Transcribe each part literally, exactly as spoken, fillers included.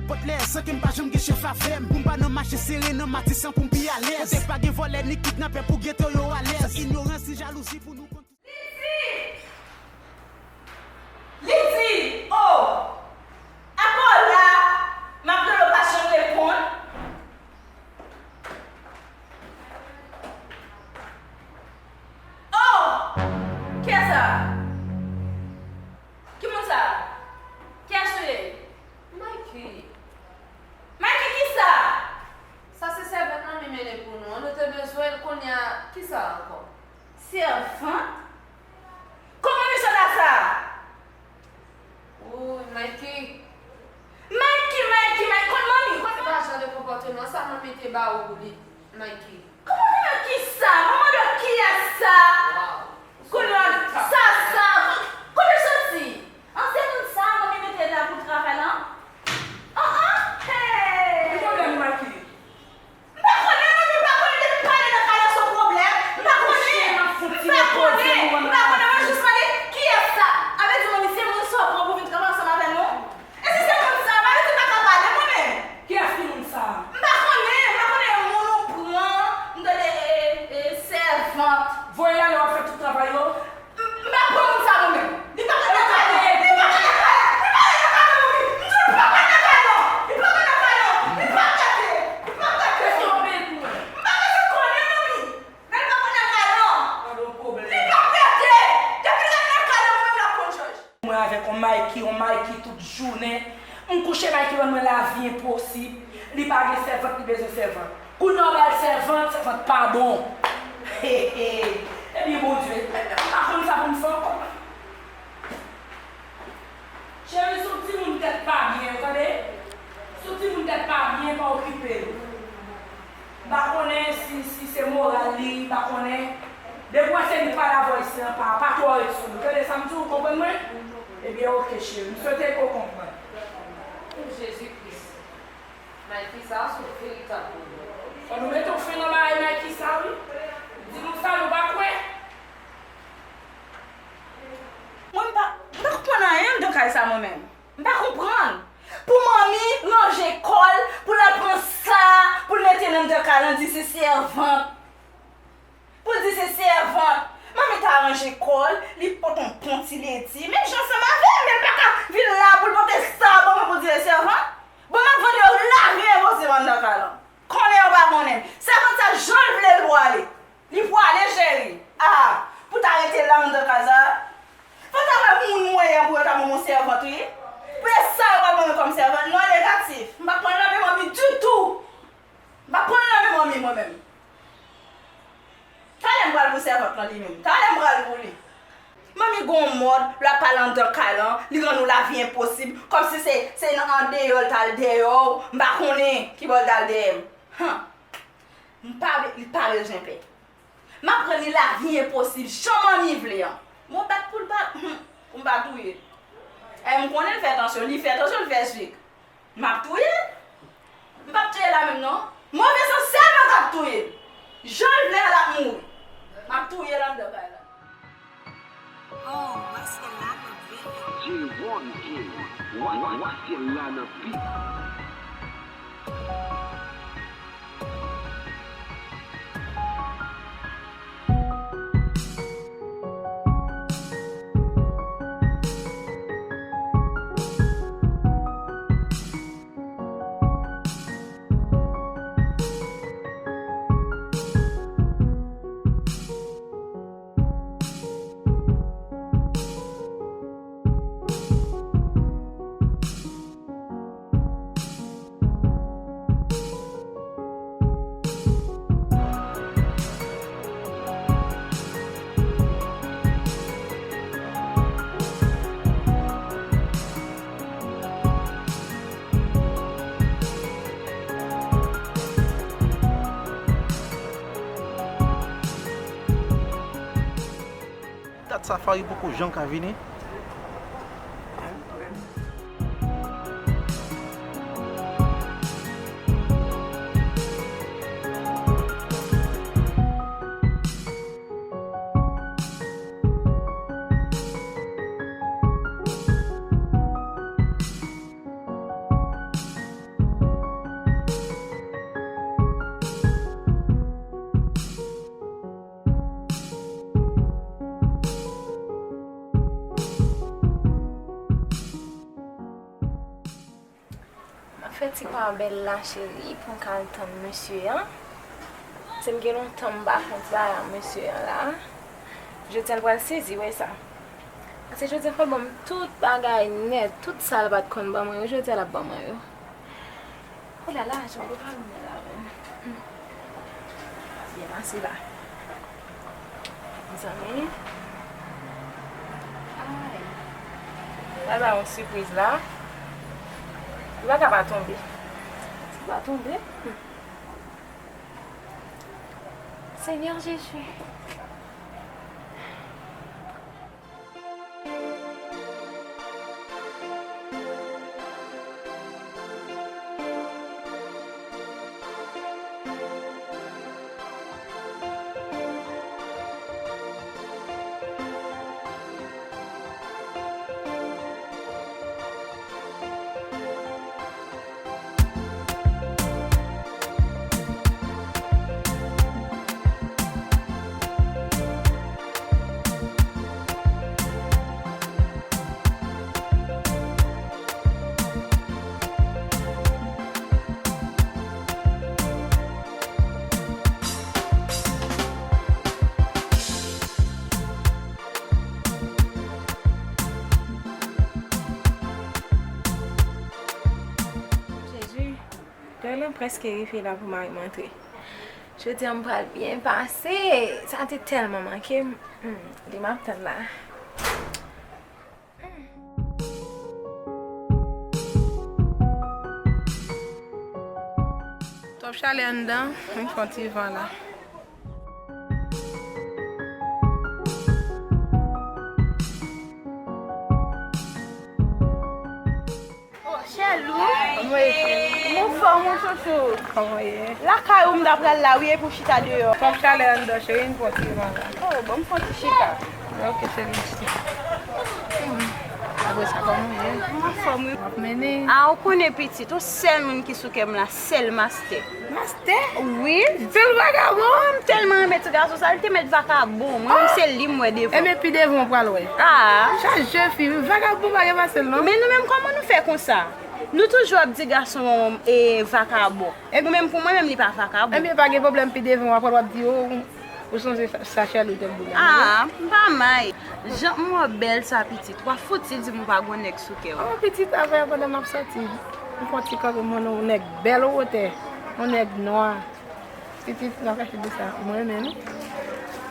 Bòtlè, san ke m pa janm gen chèf avè m. Pou m pa nan mache sere nan Matisan pou m pi alèz. Kote pa gen vòlè ni kidnapè pou geto yo alèz. San inyorans ni jalouzi pou nou konn. Li di! Li di! Oh! Akola! M ap rele w pa janm reponn. Oh! Kiyès sa? Ki moun sa? Kiyès ou ye? Mikey. Mikey kisa? Sa se sèvant manmi mennen pou nou an. Nou te bezwen l kounye a. Kisa ankò? Sèvant? Kòman mesye la sa? Woy, Mikey. Mikey, Mikey, Mikey, konn manmi, konn manmi. Se pa jan de konpòteman sa manmi te ba ou li, Mikey. Kòman te nan kisa? Manman de kiyès sa? Kounye a, sa, sa, kote soti? An se moun sa manmi mete la pou travay la? An, an, hey! Ki pwoblèm ou, Mikey? M pa konnen, manmi, m pa konnen, depi m pale nan kay la se yon pwoblèm. M pa konnen. M pa konnen. M pa konnen, mwen jis mande kiyès sa. A vle di, manmi, se moun sa w pran pou vin travay ansanm avè nou? E si se moun sa, pa vle di m pa ka pale mwen menm. Kiyès ki moun sa? M pa konnen, m pa konnen moun ou pran, m tande, e, e, sèvant. Voye l ale, w ap fè tout travay yo. M, m pa pran moun sa mwen menm. Li pa ka nan kay lan. Li pa ka nan kay lan. Li pa ka nan kay lan, manmi. M di w li pa ka nan kay lan. Li pa ka nan kay lan. Li p ap rete. Li p ap rete. Èske w ap peye pou mwen? M pa bezwen konnen, manmi. Men li pa ka nan kay lan. Pa gen pwoblèm. Li p ap rete. Depi l rete nan kay lan, mwen menm l ap konn chanje. Mwen avèk yon Mikey, yon Mikey tout jounen. M kouche, Mikey rann mwen lavi enposib. Li pa gen sèvant, li bezwen sèvant. Kounye a w ba l sèvant, sèvant pa bon. He, he. Ebyen, Bondye, m pa konn sa pou m fè ankò. Cheri, si w timoun tèt pa byen, ou tande? Si w timoun tèt pa byen, pa okipe l. M pa konnen si, si se moral li, m pa konnen. Depi w wè se li k pale avè w isi an, pa, pa twò ret sou li. Tande sa m di w, ou konprann mwen? Ebyen, oke, cheri. M swete ke w konprann. O Jezi Kris. Mikey sa a se yon veritab pwoblèm. Fò nou mete yon fen nan bagay Mikey sa, wi. Di nou sa, nou pa kwè. Mwen, m pa, m pa konprann anyen anndan kay sa, mwen menm. M pa konprann. Pou manmi ranje kò l, pou l al pran sa, pou l mete l anndan kay lan, di se sèvant. Pou l di se sèvant. Manmi ta ranje kò l, li pot yon bon ti leti. Menm jan ansanm avè m, men l pa ka vin la pou l pote sa ban mwen pou l di se sèvant. Bon, m ap vann yo lavi enposib anndan kay lan. Konnen yo pa konnen. Sèvant sa, jan l vle l pwale. Li pwale, cheri. Ah, pou ta rete la anndan kay sa. Fò ta wè moun mwen ye pou yo ta ban mwen sèvant, wi. Pou e sa yo pral ban mwen kòm sèvant. Non, negatif. M pa pran l nan men manmi ditou. M pa pran l nan men manmi, mwen menm. Talè m pral pou sèvant lan li menm. Talè m pral pou li. Manmi gon mòd, l ap pale anndan kay lan, li rann ou lavi enposib, kòmsi se, se nan andeyò l t al dèyè w, m pa konnen ki bò l t al dèyè m. Han. M pa, li pa bezwen pè. M ap rann li lavi enposib, jan manmi vle an. Mwen bat pou l pa, hmm, pou m pa touye l. E m konnen l fè tansyon, li fè tansyon, li fè sik. M ap touye l. M p ap touye l la menm non. Move san sèlman k ap touye l. Jan l vle a l ap mouri. M ap touye l anndan kay la. Oh, wa syèl la nan pit. J one King, wa, wa, wa syèl la nan pit. Dat Safari poko janm ka vini. Fè ti kwa bèl la, cheri, pou m ka al tann mesye an. Se m gen lontan m pa fè ti bagay ak mesye an la. Jodi a l pral sezi wè sa. Paske jodi a fò l ban m tout bagay nèt, tout sa l pa t konn ban mwen yo, jodi a l ap ban mwen yo. Oh la la, jan m prepare m nan la menm. Hmm. Byen pase la. Mezanmi. Ay. Pral ba yon sipriz la. Li pa ka pa tonbe. Li pa tonbe? Hmm. Seigneur Jésus. Jezi, lè lan prèske rive la pou mari m antre. Jodi a m pral byen pase. Sa te tèlman manke m. Hmm, li m ap tann la. Twòp chalè anndan, m fè yon ti van la. Oh, Chèlou. Kòman w ye, cheri? M anfòm, wi, chouchou. Kòman w ye? Lakay ou m ta pral la, wi, epi w chita deyò. Twòp chalè anndan, cheri, m pran ti van la. Oh, bon, m fè yon ti chita. Ok, cheri, m chita. Apre sa, kòman w ye? M anfòm, wi. W ap mennen? A, ou konnen, pitit, ou sèl moun ki sou kè m la, sèl mastè. Mastè? Wi. Sèl vagabon? Oh, m tèlman renmen ti gason sa, li te mèt vakabon. Mwen menm se li m wè devan. Ebyen, pi devan w pral wè. Ah. Chaje fi, wi, vagabon pa gen pase l, non. Men nou menm, kòman nou fè konsa? Nou toujou ap di gason, e, vakabon. Ebyen, ou menm pou mwen menm, li pa vakabon. Ebyen, pa gen pwoblèm, pi devan w ap pral w ap di, oh, ou sonje sa, sa Chèlou te di la. Ah, m pa may. Jan m wè w bèl sa, pitit. W ap fouti di m ou pa gon nèg sou kè w. Oh, pitit, avè pandan m ap sòti. M fè yon ti kanpe, m wè yon nèg bèl wotè, yon nèg nwa. Pitit, m ap kache di sa, m renmen l.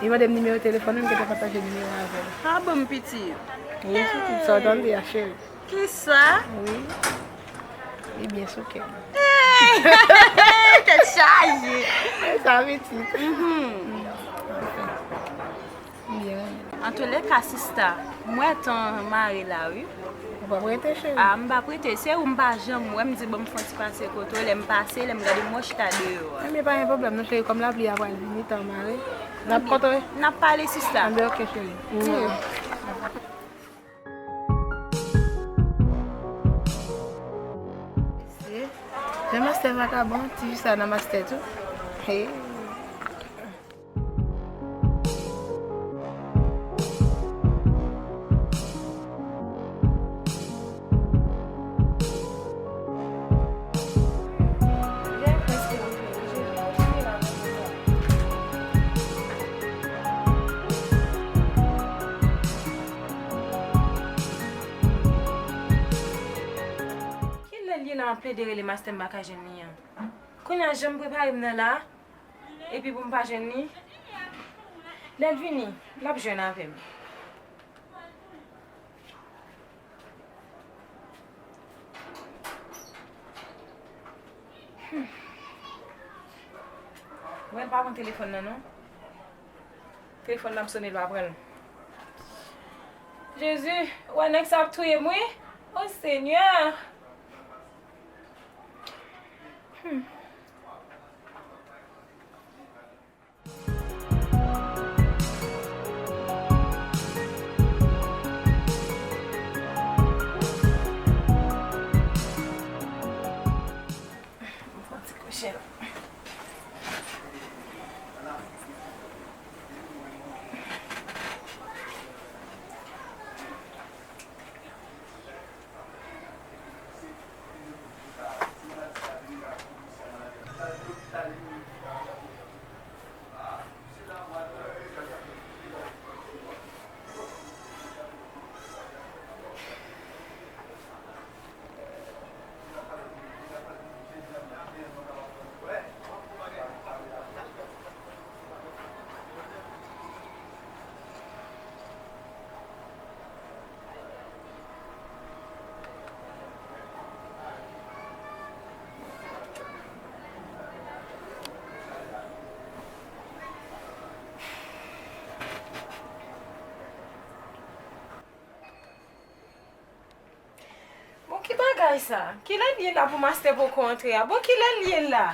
Li mande m nimewo telefòn, m gentan pataje nimewo avè l. Ah bon, pitit? Wi, pitit, sa w tande a, cheri. Kisa? Wi. Li byen sou kè m. Tèt chaje. E sa, pitit. Mhm. Anfen. M byen renmen. Antoulèka, sista, m wè tan mare la, wi. Ou p ap rete, cheri? A, m p ap rete. Se ou m pa janm wè, m di, bon, m fè yon ti pase kote w. Lè m pase, lè m gade, m wè w chita deyò a. Ebyen, pa gen pwoblèm, non, cheri. Kòm lapli a pral vini, tan mare. N ap kontre. N ap pale, sista. Anben, ok, cheri. Mm. Jan mastè vakabon, ti fi sa nan mastè tou. Hey. Kilè l ye la m ap plede rele mastè m pa ka jwenn li an? Kounye a jan m prepare m nan la, epi pou m pa jwenn li, lè l vini, l ap jwenn avè m. Hmm. Wè, l pa pran telefòn nan, non. Telefòn nan ap sone, l pa pran l. Jezi, wè nèg sa ap touye m, wi. O Senyè! Hmm. Sa, kilè l ye la pou mastè poko antre a? Bon, kilè l ye la?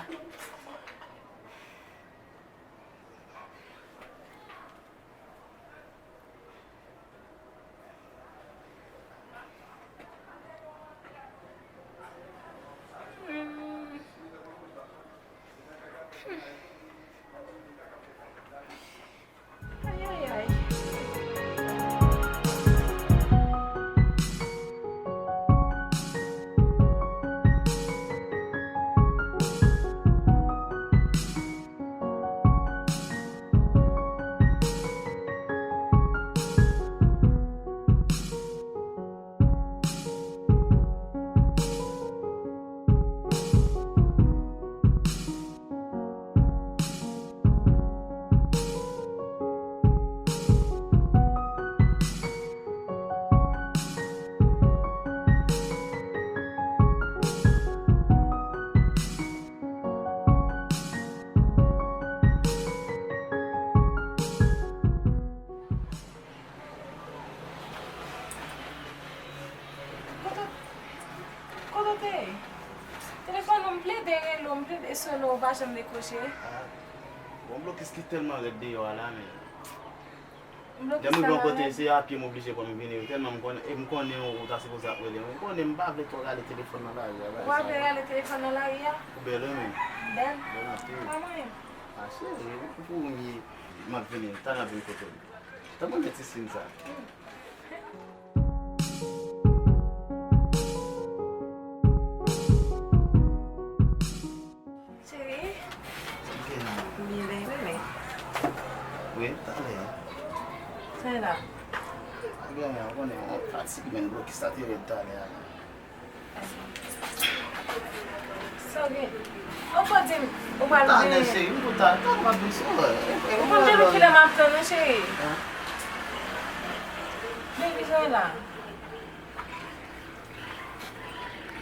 Hmm. Ay, ay, ay. Kote, kote w te ye? Telefòn ou, m plede rele w, m plede sone w, ou pa janm dekwoche. Ah, bon, blokis ki tèlman rèd deyò a la, men. Lè m rive yon kote, se a pye m oblije pran m vini wi, tèlman m konnen, e m konnen ou ta sipoze ap rele m. Ou konnen m pa vle twò rale telefòn nan lari a, bagay sa yo. Ou pa vle rale telefòn nan lari a? Ou bèl wi, men. M bèl? Bèl anpil. Pa mwen menm. Ah, cheri, pou ou m ye, m ap vini, talè m ap vin kote w. Tanpri, men ti siy sa. Cheri. Sa k gen la? Byen, byen, bebe. Wi, talè. Sa e la? Pa gen anyen, ou konnen, yon fatig, men blokis la te rèd talè a la. Sa w gen? Ou poko di m ou pral vini. Talè, cheri, m pou talè, talè m ap vin sou ou. Ou konn depi kilè m ap tann ou, cheri? Hein? Bebe, sa e la?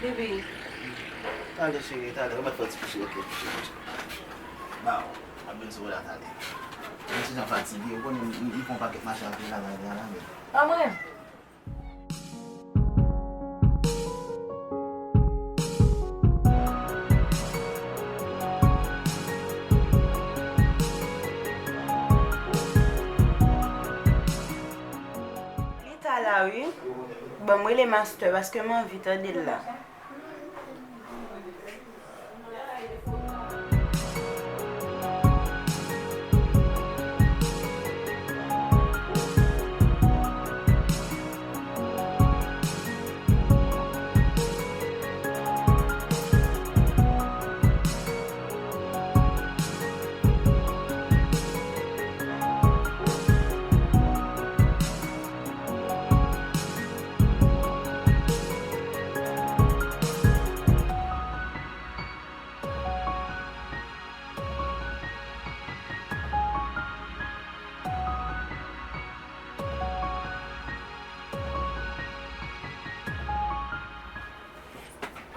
Bebe. Talè, cheri, talè, ou mèt fè yon ti kouche, ok, kouche, kouche. Ba w, m ap vin sou ou la talè. Mwen ti jan fatige, ou konnen m, m, m fè yon pakèt mache anpil la, la, la, la, men. Pa mwen. Li ta la wi. Ban m rele mastè paske m anvi tande l la.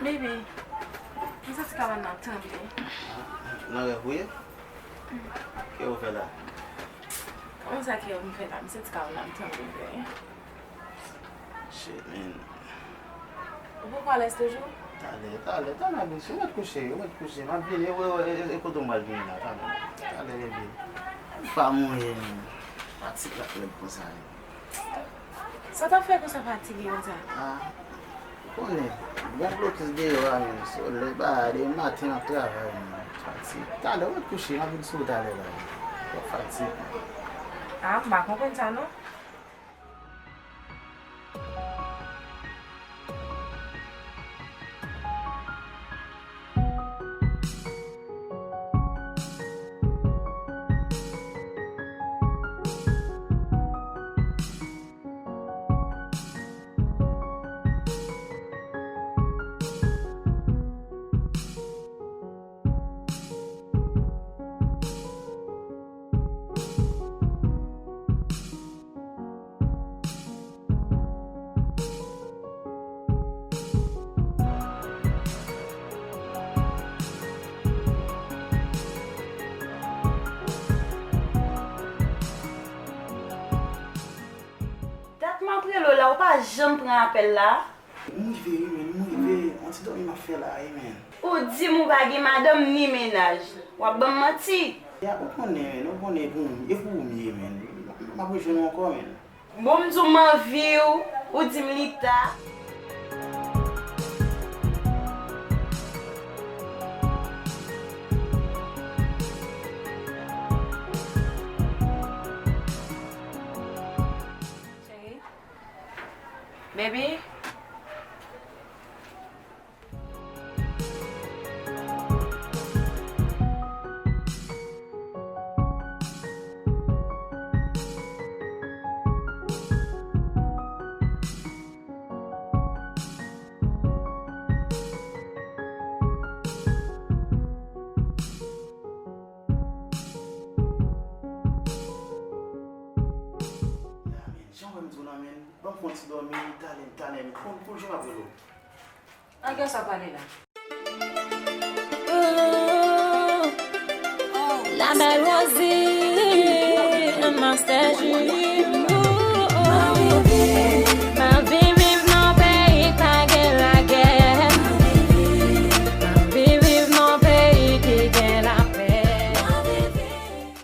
Baby, m santi kawon nan tranble. Nan rèv ou ye? Kè ou fè la? Kòman sa kè m fè la? M santi kawon nan tranble vre. Shit, man. Ou poko alèz toujou? Talè, talè, talè, m ap vin sou ou. Ou mèt kouche, ou mèt kouche. M ap vini, e, e, e, e kote m pral vini la, talè. Talè, bebe. Pa mouye, man. Fatig la rèd konsa, man. Sa w t ap fè konsa fatige konsa? Ah, ou konnen, bon blokis deyò a, man. Solèy, ba, depi maten m ap travay, man. Fatig. Talè, ou mèt kouche, m ap vin sou ou talè la. Twòp fatig. Ah, m pa konprann sa, non. Dat m ap rele w la, ou pa janm pran apèl la. M rive wi, men m rive, Zanmi m ap fè la wi, men. Ou di m ou pa gen madanm ni mennaj. W ap ban m manti. Ya, ou konnen, men, ou konnen pou m, e pou ou m ye, men. M ap rejwenn ou ankò, men. Bon, m di w m anvi w, ou di m li ta. Cheri. Baby. Jan w wè m di w lan, men, ban m fè yon ti dòmi, talè m, talè m, pou, pou jou m ap rele w. An gen sa w pale la. La belle Rosie, un master jus.